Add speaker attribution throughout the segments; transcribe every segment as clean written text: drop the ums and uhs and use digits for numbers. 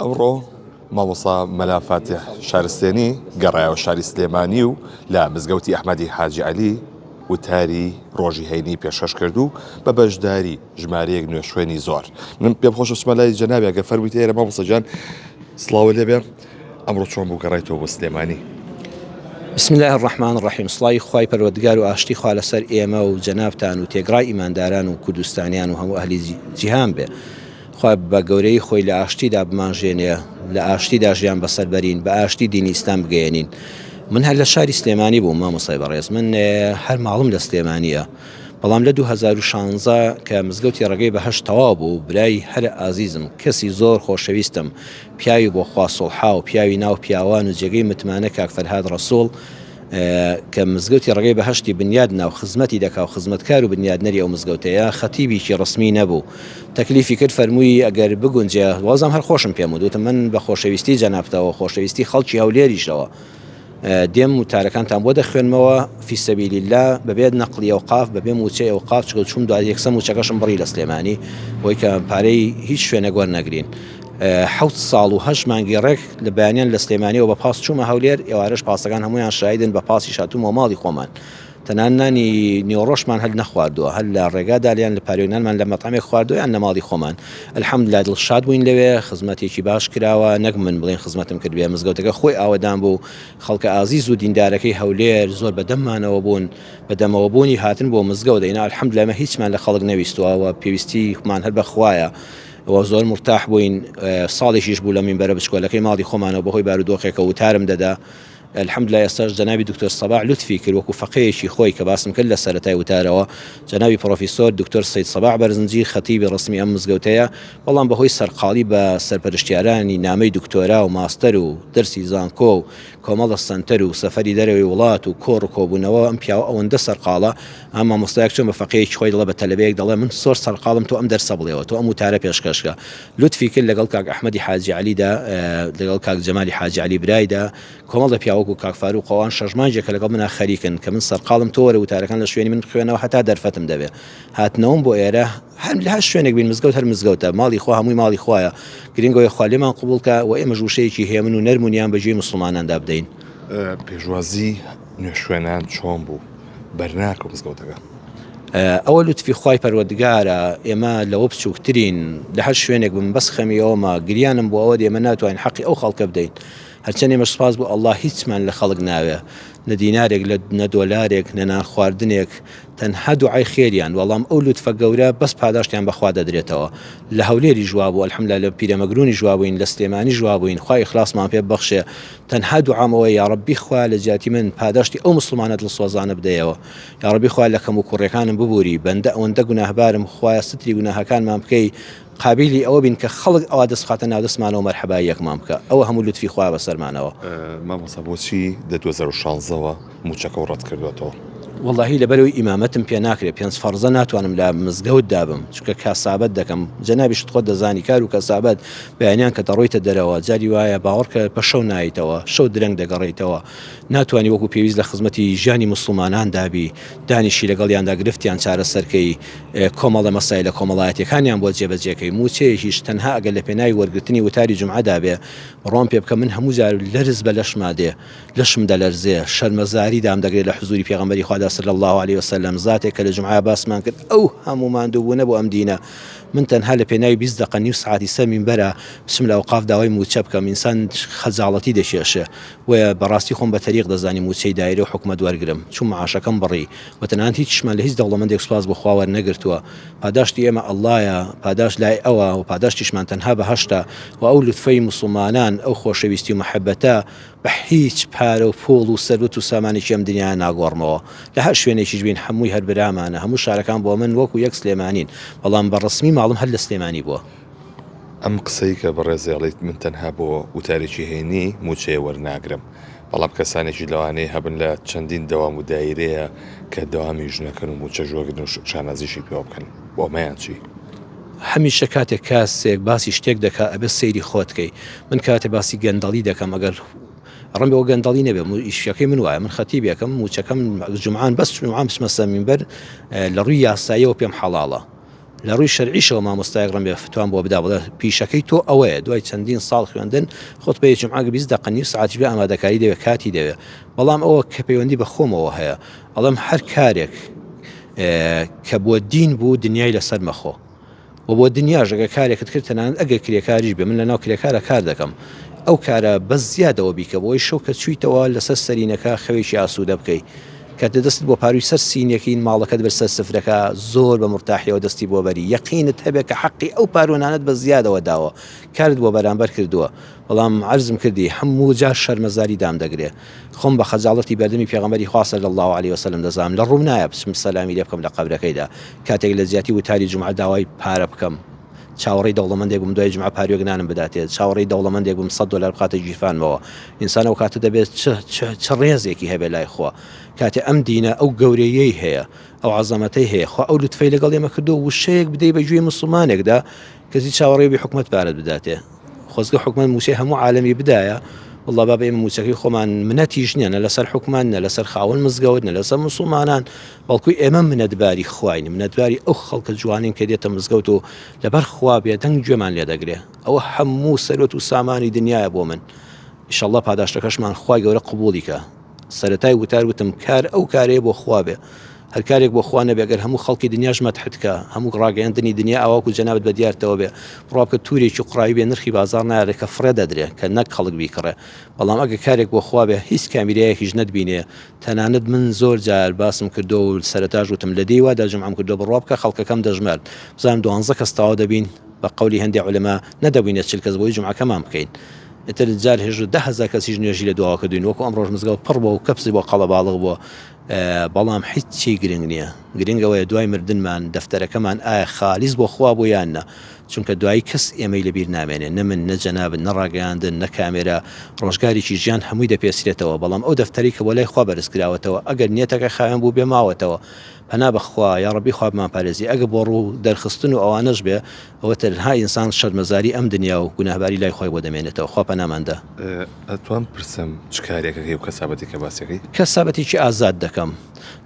Speaker 1: ئەمڕۆ مامۆستا مەلا فاتیح شارستێنی گەڕایەوە شاری سلێمانی و لە مزگەوتی ئەحمەدی حاجی عەلی وتاری ڕۆژی هەینی پێشکەش کرد و بە بەشداری ژمارەیەک نوێژخوێنی زۆر. من پێم خۆشە بچمە لای جەنابی ئەگەر فەرموویت ئێرە مامۆستا گیان سڵاوت لێبێ ئەمڕۆ چۆن بوو گەڕایتەوە بۆ سلێمانی؟
Speaker 2: بسم اللە الرحمن الرحیم سڵاوی خوای پەروەردگار و ئاشتی خوا لەسەر ئێمە و جەنابتان و تێگڕای ئیمانداران و کوردستانیان و هەموو ئەهلی جیهان بێ. خوا بە گەورەیی خۆی لە ئاشتیدا بمانژێنێ، لە ئاشتیدا ژیان بەسەر بەرین، بە ئاشتی دینی ئیسلام بگەیەنین. من هەر لە شاری سلێمانی بووم مامۆستای بەڕێز، من هەر ماڵم لە سلێمانییە، بەڵام لە 2016 کە مزگەوتی ڕێگەی بەهەشت تەواو بوو، برای هەرە ئازیزم، کەسی زۆر خۆشەویستم، پیاوی بۆ خوا سوڵحاو، پیاوی ناو پیاوان و جێگەی متمانە کاک فەرهاد ڕەسوڵ، کە مزگەوتی ڕێگەی بەهەشتی بنیاد نا و خزمەتی دەکا و خزمەتکار و بنیادنەری ئەو مزگەوتەیە، خەتیبیکی ڕەسمی نەبوو. تەکلیفی کرد فەرمووی ئەگەر بگونجێ، وازم هەر خۆشم پێم وت، وتم من بە خۆشەویستی جەنابتەوە، خۆشەویستی خەڵکی هەولێریشەوە دێم وتارەکانتان بۆ دەخوێنمەوە فی سبیل اللە بەبێ نەقلی ئەوقاف، بەبێ مووچەی ئەوقاف، چونکە چووم دوای یەکسەر مووچەکەشم بڕی لە سلێمانی بۆی کە پارەی هیچ شوێنێک وەرنەگرین. حەوت ساڵ و هەشت مانگی ڕێک لە بەیانیان لە سلێمانیەوە بە پاس چوومە هەولێر، ئێوارەش پاسەکان هەموویان شایدن بە پاسیش هاتوومەوە ماڵی خۆمان. تەنان نانی نیوەڕۆشمان هەر نەخواردووە، هەر لە ڕێگادا یان لە پاریۆ نانمان لە مەتعەمێک خواردووە یان لە ماڵی خۆمان. الحمدللە دڵشاد بووین لەوێ، خزمەتێکی باش کراوە، نەک من بڵێن خزمەتم کردبێ، مزگەوتەکە خۆی ئاوەدان بوو، خەڵکە ئازیز و دیندارەکەی هەولێر زۆر بە دەممانەوە بوون، بە دەمەوە بوونی هاتن بۆ مزگەوت، ئەینا الحمدللە ئێمە هیچمان لە خەڵک نەویستووە و پێویستیمان هەر بە خوایە. و زۆر مورتاح بووین، ساڵێکیش بوو لە مینبەرە بچکۆلەکەی ماڵی خۆمانەوە بەهۆی بارودۆخێکەوە وتارم دەدا، الحمدللە ئێستاش جەنابی دکتۆر سەباح لوتفی کرد وەکو فەقێیەکی خۆی کە باسم کرد لە سەرەتای وتارەوە جەنابی پڕۆفیسۆر دکتۆر سەید سەباح بەرزنجی خەتیبی ڕەسمی ئەم مزگەوتەیە، بەڵام بەهۆی سەرقاڵی بە سەرپەرشتیارانی نامەی دکتۆرا و ماستەر و دەرسی زانکۆ و کۆمەڵە سەنتەر و سەفەری دەرەوەی وڵات و کۆڕ و کۆبوونەوە ئەم پیاوە ئەوەندە سەرقاڵە ئا مامۆستایەک چۆن بە فەقێیەکی خۆی دەڵێ بە تەلەبەیەک دەڵێ من زۆر سەرقاڵم تۆ ئەم دەرسە بڵێوە تۆ ئەم وتارە پێشکەش کە لوتفی کرد لەگەڵ کاک ئەحمەدی حاجی عەلیدا لەگەڵ کاک جەمالی حاجی عەلی برایدا کۆمەڵە پیاوەک و کاک فاروق ئەوان شەش مانگێکە لەگەڵ منا خەریکن کە من سەرقاڵم تۆ وەرە وتارەکان لە شوێنی من بخوێنەوە هەتا دەرفەتم دەبێ هاتنەوەم بۆ ئێرە هەر لە هەر شوێنێک بین مزگەوت هەر مزگەوتە ماڵی خوا هەمووی ماڵی خوایە گرنگەوەی خوا لێمان قبوڵ کە و ئێمەش وشەیەکی هێمن و نەرم و نیان بە گوێی موسڵماناندا بدەین.
Speaker 1: پێشوازی نوێژخوێنان چۆن بوو؟ بەرناکە مزگەوتەکە.
Speaker 2: ئەوە لوتفی خوای پەروەردگارە ئێمە لەوە بچوکترین لە هەر شوێنێک بم بەس خەمی ئەوەمە گریانم بۆ ئەوە دێ ئێمە ناتوانین حەقی ئەو خەڵکە بدەین هەرچەند ئێمەش سوپاس بۆ اللە هیچمان لە خەڵک ناوێ نە دینارێک لە نە دۆلارێک نە نان خواردنێک تەنها دوعای خێریان وەڵام ئەو لوتفە گەورە بەس پاداشتیان بەخوا دەدرێتەوە لە هەولێریش وابوو الحمدللە لە پیرەمەگرونیش وابووین لە سلێمانیش وابووین خوا ئیخلاسمان پێ ببەخشێ تەنها دوعام ئەوەیە یاڕەبی خوایە لە جیاتی من پاداشتی ئەو موسڵمانە دڵسۆزانە بدەیەوە یاڕەبی خوایە لە کەموکوڕیەکانم ببوری بەندە ئەوەندە گوناهبارم خوایە ستری گوناهەکانمان بکەی قابیلی ئەوە بین کە خەڵک ئەوا دەست بخاتە ناو دەستمانەوە مەرحەبای یەکمان بکا ئەوە هەموو لوتفی خوایە بەسەرمانەوە.
Speaker 1: مامۆستا بۆچی لە 2016 وە موچەکەو ڕەت کردوەتەوە؟
Speaker 2: وەڵاهی لەبەرئەوەی ئیمامەتم پێ ناکرێ پێنج فەڕزە ناتوانم لە مزگەوت دابم چونکە کاسابەت دەکەم جەنابیشت خۆت دەزانی کار و کەسابەت بەیانیان کە دەڕۆیتە دەرەوە جاری وایە باوەڕکە بە شەو نایتەوە شەو درەنگ دەگەڕێیتەوە ناتوانی وەکو پێویست لە خزمەتی ژیانی موسڵمانان دابی دانیشی لەگەڵیاندا گرفتیان چارەسەرکەی کۆمەڵە مەسایلە کۆمەڵایەتیەکانیان بۆ جێبەجێکەی موچەیەکیش تەنها ئەگەر لە پێناوی وەرگرتنی وتاری جومعەدا بێ بڕوام پێ بکە من هەموو جار لەرز بە لەشما دێ لەشم دەلەرزێ، شەرمەزاری دامدەگرێ لە حزوری پێغەمبەری خوادا صلی اللە علیە وسلم، زاتێک کە لە جومعە باسمان کرد ئەو هەموو ماندووبوونە بۆ ئەم دینە، من تەنها لە پێناوی 20 دەقە نیو سەعاتی سەر مینبەرا بچم لە ئەوقاف داوای مووچە بکەم ئینسان خەجاڵەتی دەکێشێ، بۆیە بەڕاستی خۆم بە تەریق دەزانی مووچەی دایرە و حکومەت وەرگرم، چووم معاشەکەم بڕی و تەنانەت هیچیشمان لە هیچ دەوڵەمەندێک سوپاس بۆ خوا وەرنەگرتووە، پاداشتی ئێمە اللە یە، پاداشت لای ئەوە و پاداشتیشمان تەنها بەهەشتە و ئەو لوتفەی موسڵمانان، ئەو خۆشەویستی و مەحەبەتە بە هیچ پارە و پوڵ و سەروەت و سامانێکی ئەم دنیایە ناگۆڕمەوە. لە هەر شوێنێکیش بین هەمووی هەر برامانە، هەموو شارەکان بۆ من وەکو یەک سلێمانین، بەڵام بە ڕەسمی ماڵم هەر لە سلێمانی بووە.
Speaker 1: ئەم قسەی کە بەڕێز ئەڵێیت من تەنها بۆ وتارێکی هەینی مووچەیە وەرناگرم، بەڵام کەسانێکیش لەوانەیە هەبن لە چەندین دەوام و دایرەیە کە دەوامیش نەکەن و مووچەش وەرگرن و شانازیشی پێوە بکەن، بۆ ئەمەیان چی؟
Speaker 2: هەمیشە کاتێک کاسێک باسی شتێک دەکا ئەبێ سەیری خۆت کەی من کاتێ باسی گەندەڵی دەکەم ئەگەر ڕەنگە ئەوە گەندەڵی نەبێ ئیشەکەی من وایە من خەتیبێکم موچەکەم جومعان بەس جومعان بچمە سەر مینبەر لە ڕووی یاساییەوە پێم حەڵاڵە. لە ڕووی شەرعیشەوە مامۆستایەک ڕەنبێ فتوام بۆ بدا بڵێ پیشەکەی تۆ ئەوەیە دوای چەندین ساڵ خوێندن خوتبەی جومعە 20 دەقە نیو سەعاتیش بێ ئامادەکاری دەوێ کاتی دەوێ بەڵام ئەوە کە پەیوەندی بە خۆمەوە هەیە ئەڵێم هەر کارێک کە بۆ دین بوو دنیای لەسەر مەخۆ وە بۆ دنیاش ئەگەر کارێکت کرد تەنانەت ئەگەر کرێکاریش بێ من لەناو کرێکارا کار دەکەم ئەو کارە بەس زیادەوە بیکە بۆی شەو کە چویتەوە لەسەر سەرینەکە خەوێکی ئاسوودە بکەی کە دەستت بۆ پاروی سەر سینیەکەی ماڵەکەت بەر سەر سفرەکە زۆر بە مورتاحیەوە دەستی بۆ بەری یەقینت هەبێ کە حەقی ئەو پاروەنانەت بە زیادەوە داوە کارت بۆ بەرامبەر کردووە بەڵام عەرزم کردی هەموو جار شەرمەزاری دام دەگرێ خۆم بە خەجاڵەتی بەردەمی پێغەمبەری خوا صلی اللە علیە وسلم دەزانم لە ڕووم نایە بچم سەلامی لێ بکەم لە قەبرەکەیدا کاتێک لە جیاتی وتاری جومعە داوای پارە بکەم چاوەڕێی دەوڵەمەندێک بم دوای جومعە پاروێک نانم بداتێ چاوەڕێی دەوڵەمەندێک بم 100 دۆلار بخاتە گیرفانمەوە ئینسان ئەو کاتە دەبێت چ چ چ ڕێزێکی هەبێ لای خوا کاتێ ئەم دینە ئەو گەورەیەی هەیە ئەو عەزەمەتەی هەیە خوا ئەو لوتفەی لەگەڵ ئێمە کردووە وشەیەک بدەی بە گوێی موسڵمانێکدا کەسی چاوەڕێ بی حکومەت پارەت بداتێ خۆزگە حکومەت موچەی هەموو عالەمی بدایە واللە بابە ئێمە موچەکەی خۆمان منەتیش نییە نە لەسەر حکومەت نە لەسەر خاوەن مزگەوت نە لەسەر موسڵمانان بەڵکو ئێمە منەتباری خواین منەتباری ئەو خەڵکە جوانین کە دێتە مزگەوت و لەبەر خوا بێدەنگ گوێمان لێ دەگرێ ئەوە هەموو سەروەت و سامانی دنیایە بۆ من ئیشەڵڵا پاداشتەکەشمان خوای گەورە قبوڵی کە سەرەتای وتار وتم کار ئەو کارەیە بۆ خوا بێ هەر کارێک بۆ خوا نەبێ گەر هەموو خەڵکی دنیاش مەدحت کا هەموو ڕاگەیاندنی دنیا ئاواکو جەنابت بە دیارتەوە بێ بڕوا بکە تورێکی قوڕاوی بێ نرخی بازاڕ نایەڵێ کە فڕێ دەدرێ کە نەک خەڵک بیکڕێ بەڵام ئەگەر کارێک بۆ خوا بێ هیچ کامیرایەکیش نەتبینێ تەنانەت من زۆر جار باسم کردووە و سەرەتاش وتم لە دێی وادا جومعەم کردووە بڕوا بکە خەڵکەکەم دەژمارد بزانم دوانزە کەس تەواو دەبین بە قەولی هەندێ عولەما نەدەبووینە 40 کەس بۆی جومعەکەمان بکەین ئیتر جار هێژ 10,000 کەسیش نوێژی لە دواوە کردوین وەکو ئەمڕۆش مزگەوت پڕ بووە و کەپسی بۆ قەڵەباڵغ بووە بەڵام هیچی گرنگ نیە گرنگ ئەوەیە دوای مردنمان دەفتەرەکەمان ئایا خالیس بۆ خوا بوو یان نا چونکە دوایی کەس ئێمەی لەبیر نامێنێ نە من نە جەنابت نە ڕاگەیاندن نە کامێرا ڕۆژگارێکی ژیان هەمووی دەپێچرێتەوە بەڵام ئەو دەفتەرەی کە بۆ لای خوا بەرز کراوەتەوە ئەگەر نیەتەکە خاوێن بووبێ ماوەتەوە پەنا بە خوا یاڕەبی خوا بمانپارێزی ئەگە بۆ ڕوو دەرخستن و ئەوانەش بێ ئەوە تەنها ئینسان شەرمەزاری ئەم دنیا و گوناهباری لای خوای بۆ دەمێنێتەوە خوا پەنامان دا.
Speaker 1: ئەتوام پرسم چ کارێک ئەکەی و کەسابەتی کە باسی ئەکەی؟
Speaker 2: کەسابەتێکی ئازاد دەکەم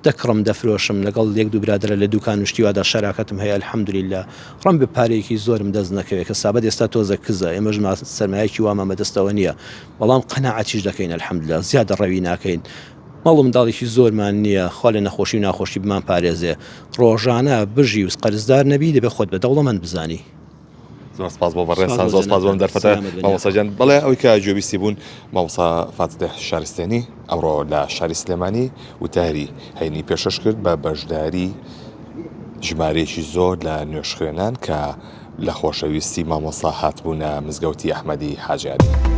Speaker 2: دەکڕم دەفرۆشم لەگەڵ یەک دوو برادەرە لە دوکان و شتی وادا شەراکەتم هەیە الحمدللە ڕەنگە پارەیەکی زۆرم دەست نەکەوێ کەسابەت ئێستا تۆزە کزە ئێمەش سەرمایەکی وامان بەدەستەوە نییە بەڵام قەناعەتیش دەکەین الحمدللە زیادە ڕەوی ناکەین ماڵ و منداڵێکی زۆرمان نییە خوا لە نەخۆشی و ناخۆشی بمان پارێزێ ڕۆژانە بژی و قەرزدار نەبی دەبێ خۆت بە دەوڵەمەند بزانی.
Speaker 1: زۆر سپاس بۆ بەڕێزتان زۆر سپاس بۆم دەرفەتە مامۆستا گیان بەڵێ ئەوەی کە گوێبیستی بوون مامۆستا فاتیح شارستێنی ئەمڕۆ لە شاری سلێمانی وتاری هەینی پێشەش کرد بە بەشداری ژمارەیەکی زۆر لە نوێژخوێنان کە لە خۆشەویستی مامۆستا هاتبوونە مزگەوتی ئەحمەدی حاجی عەلی.